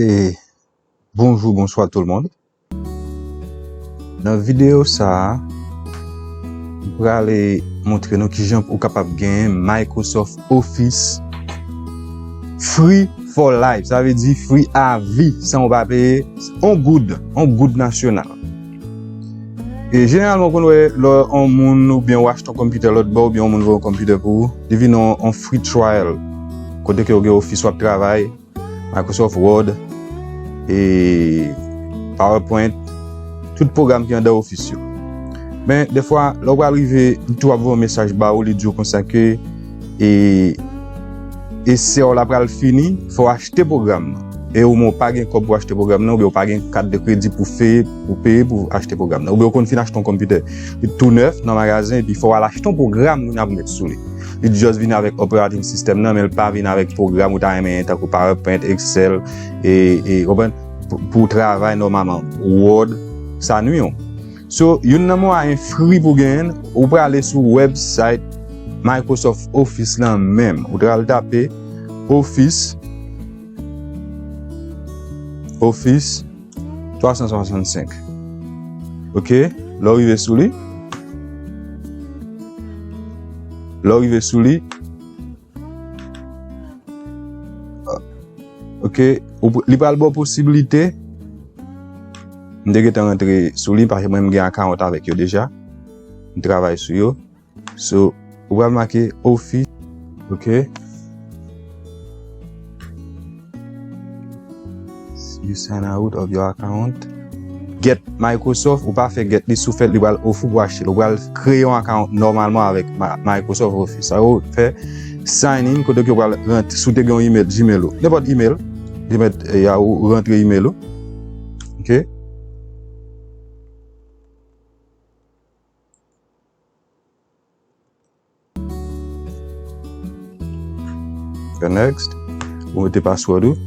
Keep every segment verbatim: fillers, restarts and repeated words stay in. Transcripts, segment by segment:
E bonjou, bonswa tout le monde. Nan videyo sa a, m prale montre nou kijan ou kapab genyen Microsoft Office free for life. Sa vle di free a vi, san ou pa peye on goud, on goud nasyonal. E jeneralman, ou konn wè lè on moun oubyen ou achte on konpitè lòt bò, oubyen on moun voye on konpitè pou ou, li vin on, on free trial. Kote ke ou gen Office w ap travay, Microsoft Word, e PowerPoint, tout pwogram ki anndan Office yo. Men, defwa, lè w pral rive, li tou ap voye yon mesaj ba ou, li di w konsa ke, e, esè w la pral fini, fò w achte pwogram nan. E ou menm ou pa gen kòb pou achte pwogram nan, oubyen ou pa gen kat de kredi pou fè, pou peye pou achte pwogram nan. Oubyen ou konn fin achte yon konpitè, li tou nèf nan magazen, epi fò w al achte yon pwogram kounye a pou met sou li. Li just vin avèk operating system nan, men l pa vin avèk pwogram ou ta renmen tankou PowerPoint, Excel, e, e, konprann? Pou, pou travay nòmalman. Word, sa nwi w. So, youn nan mwayen free pou genyen, ou prale sou website Microsoft Office lan menm. Ou pral tape Office, Office twa san swasannsenk. Ok? Lè w rive sou li, lè w rive sou li, ok, ou, li pral ba w posiblite. M te gentan rantre sou li, paske mwen m gen account avèk yo deja. M travay sou yo. So, ou pral make Office, ok? You sign out of your account. Get Microsoft, ou pa fè get li, si w fè l, li pral ofri w pou achte l. Ou pral kreye yon account nòmalman avèk Ma-, Microsoft Office. Sa yo fè sign in, kote ke ou pral rant-, si w te gen yon email, Gmail ou. Nenpòt email, Gmail, e, Yahoo, ou rantre email ou. Ok? Fè next. Ou mete password ou.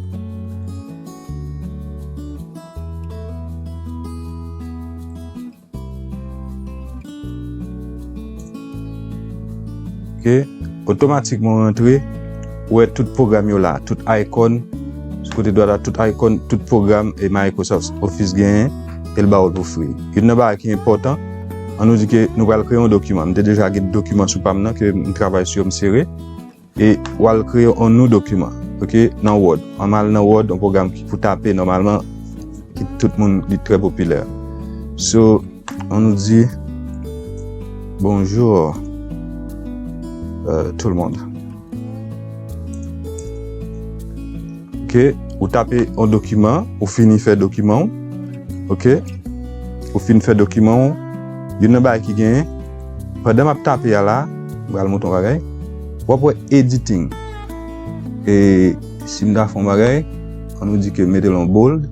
Ok. Otomatikman w rantre, ou wè tout pwogram yo la, tout icon, sou kote dwat la, tout icon, tout pwogram e Microsoft Office genyen, e l ba w l pou free. Youn nan bagay ki enpòtan, ann nou di ke nou pral kreye yon dokiman. M te deja gen dokiman sou pa m nan ke m travay sou yo, m sere. E w al kreye yon nou dokiman, ok, nan Word. Ann al nan Word, yon pwogram ki pou tape nòmalman, ki tout moun li trè popilè. So, ann nou di, bonjour, euh, tout le monde. Ok, ou tape yon dokiman, ou fini fè dokiman w. Ok, ou fin fè dokiman w. Youn nan bagay ki genyen, pandan m ap tape a la, m pral montre yon bagay. W ap wè editing. E si m ta fè yon bagay, ann nou di ke mete l an bold.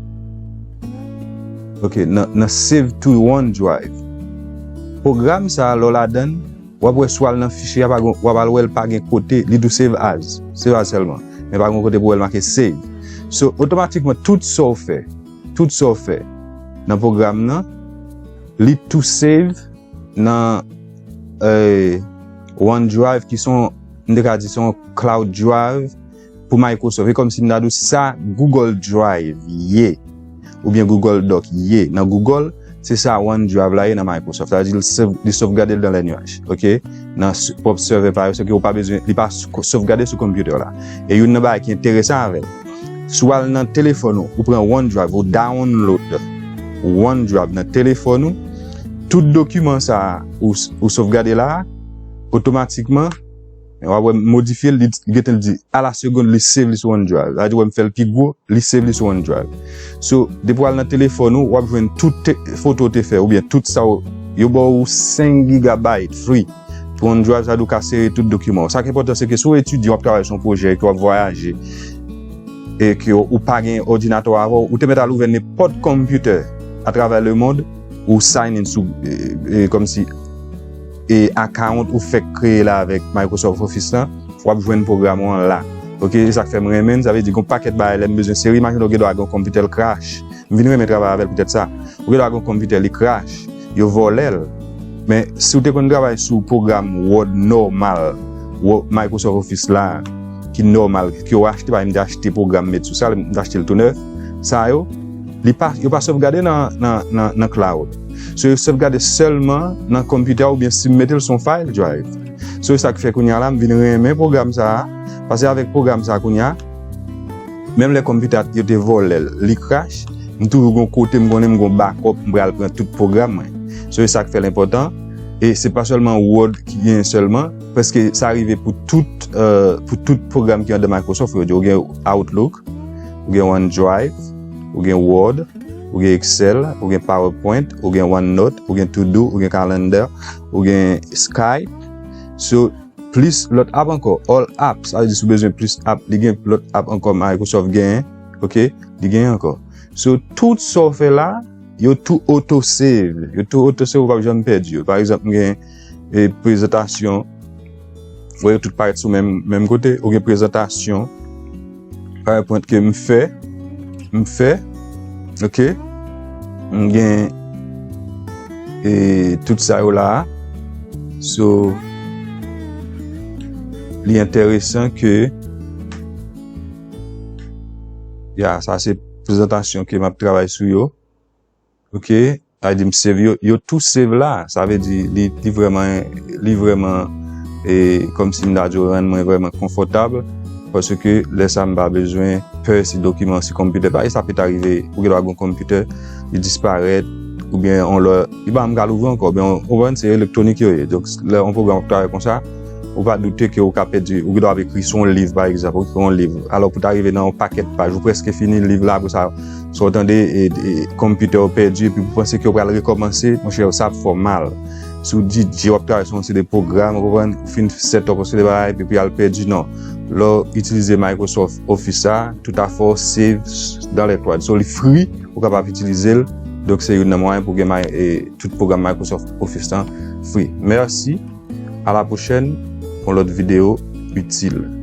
Ok, nan, nan save to OneDrive. Pwogram sa a, lè w ladan l, w ap wè si w al nan fichye a, pa gen, w ap al wè l pa gen kote, li tou save as. Save as sèlman. Men pa gen kote pou w wè l make save. So, otomatikman, tout sa w fè, tout sa w fè nan pwogram nan, li tou save nan, eh, OneDrive, ki se yon, m te ka di se yon cloud drive pou Microsoft. E kòmsi m ta di w sa Google Drive ye, oubyen Google Doc ye. Nan Google, se sa OneDrive la ye nan Microsoft. Sa vle di li sov-, li sovgade l dans les nuages, ok? Nan s-, pwòp sèvè pa yo, se ke ou pa bezwen, li pa s-, sovgade sou konpitè w la. E youn nan bagay ki enteresan avè l, si w al nan telefòn ou, ou pran OneDrive, ou download OneDrive nan telefòn ou, tout dokiman sa a ou, ou sovgade la, otomatikman, w ap wè m modifye l, li gentan di, a la segonn, li save li sou OneDrive. Sa vle di, w wè m fè l pi gwo, li save li sou OneDrive. So, depi w al nan telefòn ou, w ap jwenn tout te-, foto w te fè, oubyen tout sa w, yo ba w senk gigabyte free. Pou OneDrive, sa vle di w ka sere tout dokiman w. Sa k enpòtan, se ke si w etidyan, w ap travay sou yon pwojè, ke w ap vwayaje, e ke w pa gen òdinatè w avè w, ou te mèt al ouvè nenpòt konpitè atravè lemonn, ou sign in sou, e, e, kòmsi, e, account ou fèk kreye la avèk Microsoft Office lan, w ap jwenn pwogram ou an la. Ok, e sa k fè m renmen l, sa vle di gen yon pakèt bagay lè m bezwen sere, imajine w gen dwa gen yon konpitè l crash. M vin renmen travay avè l poutèt sa. Ou gen dwa gen yon konpitè li crash, yo vòlè l. Men si w te konn travay sou pwogram Word nòmal, Wo-, Microsoft Office la, ki nòmal, ke w achte, pa egzanp, m te achte pwogram met sou sa, m te achte l tou nèf, sa yo, li pa, yo pa sovgade nan, nan, nan, nan cloud. So, yo sovgade sèlman nan konpitè oubyen si m mete l sou yon file drive. So, e sa k fè kounye a la, m vin renmen pwogram sa a. Paske avèk pwogram sa a kounye a, menm lè konpitè a yo te vòlè l, li crash, m toujou gon kote m konnen m gon backup, m pral pran tout pwogram mwen. So, e sa k fè l enpòtan. E se pa sèlman Word ki genyen sèlman, prèske sa rive pou tout, euh, pou tout pwogram ki anndan Microsoft yo. Ou gen Outlook, ou gen OneDrive, ou gen Word, ou gen Excel, ou gen PowerPoint, ou gen OneNote, ou gen To Do, ou gen Calendar, ou gen Skype. So, plis lòt app ankò, all apps, sa vle di si w bezwen plis app, li gen lòt app ankò Microsoft genyen, ok, li genyen ankò. So, tout sa w fè la, yo tou auto save, yo tou auto save, ou p ap janm pèdi yo. Pa egzanp, m gen e, prezantasyon, w wè yo tout parèt sou menm, menm kote, ou gen prezantasyon, PowerPoint ke m fè, m fè, ok, m gen e, tout sa yo la a. So, li enteresan ke, ya, sa se prezantasyon ke m ap travay sou yo. Ok, sa vle di m save yo, yo tou save la. Sa vle di li, li vrèman, li vrèman, e, kòmsi m ta di w rann mwen vrèman konfòtab, paske lè sa m pa bezwen pè si dokiman si konpitè. Paske sa pèt arive, ou gen dwa gen yon konpitè, li disparèt, oubyen yon lè, li pa menm ka louvri ankò, oubyen, ou konprann, se elektwonik yo ye. Donk, lè yon pwogram ap travay konsa, ou pa doute ke ou ka pèdi, ou gen dwa ap ekri sou yon liv, pa egzanp, ou ekri yon liv. Alò, pou ta rive nan yon pakèt paj, ou prèske fini liv la, apre sa, sa w tande, e, e, konpitè w pèdi, epi ou panse ke w pral rekòmanse, monchè, sa ap fè w mal. Si w di, di w ap travay sou yon seri de pwogram, ou konprann, ou fin set up yon seri de bagay, epi, epi al pèdi, non. Lè w itilize Microsoft Office sa, tout afè w save dans les cloud. So, li free, ou kapab itilize l. Donk, se youn nan mwayen pou gen, e, tout pwogram Microsoft Office lan free. Mèsi. À la prochaine pou yon lòt videyo itil.